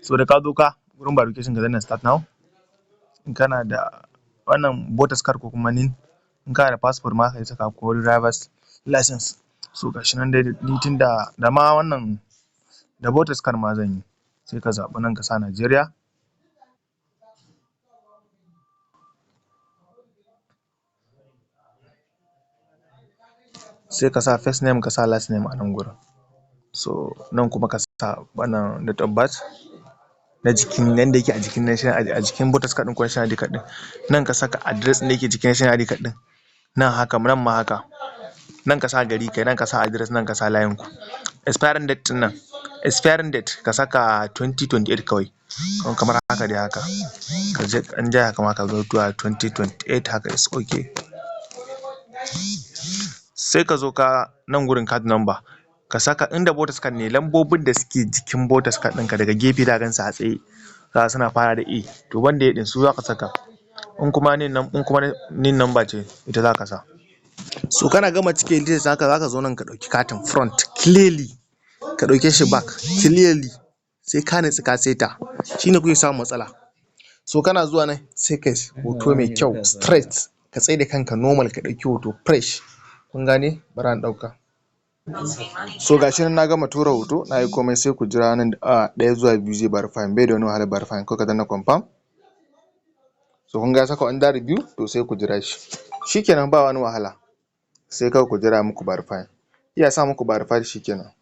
So da ka zo ka gurin verification, ka danna "Start now". In kana da wannan voters card ko kuma NIN, in kana da passport ma ka iya saka, ko driver's license. So gashi nan dai, ni tunda da ma wannan da voters card ma zan yi. Sai ka zaɓi nan, ka sa Nigeria. Sai ka sa first name, ka sa last name a nan gurin. So nan kuma ka sa wannan date of birth na jikin yanda yake a jikin national ID, a jikin voters card ɗin ko national ID card ɗin. Nan ka saka address ɗin da yake jikin national ID card ɗin. Nan haka, nan ma haka. Nan ka sa gari kai, nan ka sa address, nan ka sa layin ku. Expiring date ɗin nan, expiring date ka saka 2028 kawai, kamar haka dai haka. Ka je an ja haka ma ka zo zuwa 2028, haka is okay. Sai ka zo ka nan gurin card number, ka saka inda voters card ne, lambobin da suke jikin voters card ɗinka daga gefe za ka gansu a tsaye, za suna fara da A. To banda A ɗin, su za ka saka. In kuma NIN number ce ita za ka sa. So kana gama cike details naka, za ka zo nan ka ɗauki katin front clearly, ka ɗauke shi back clearly. Sai ka nutsu ka saita, shine kuke samun matsala. So kana zuwa nan, sai kai hoto mai kyau, straight, ka tsaida kanka normal, ka ɗauki hoto fresh. Kun gane? Bara in ɗauka. So gashi nan na gama tura hoto, na yi komai. Sai ku jira nan da awa 1 zuwa 2 zai verifying. Bai da wani wahalar verifying, kawai ka danna "Confirm". So kun ga ya saka "Under review". To sai ku jira shi. Shikenan, ba wani wahala. Sai kawai ku jira ya muku verifying. Iya sa muku verified, shikenan.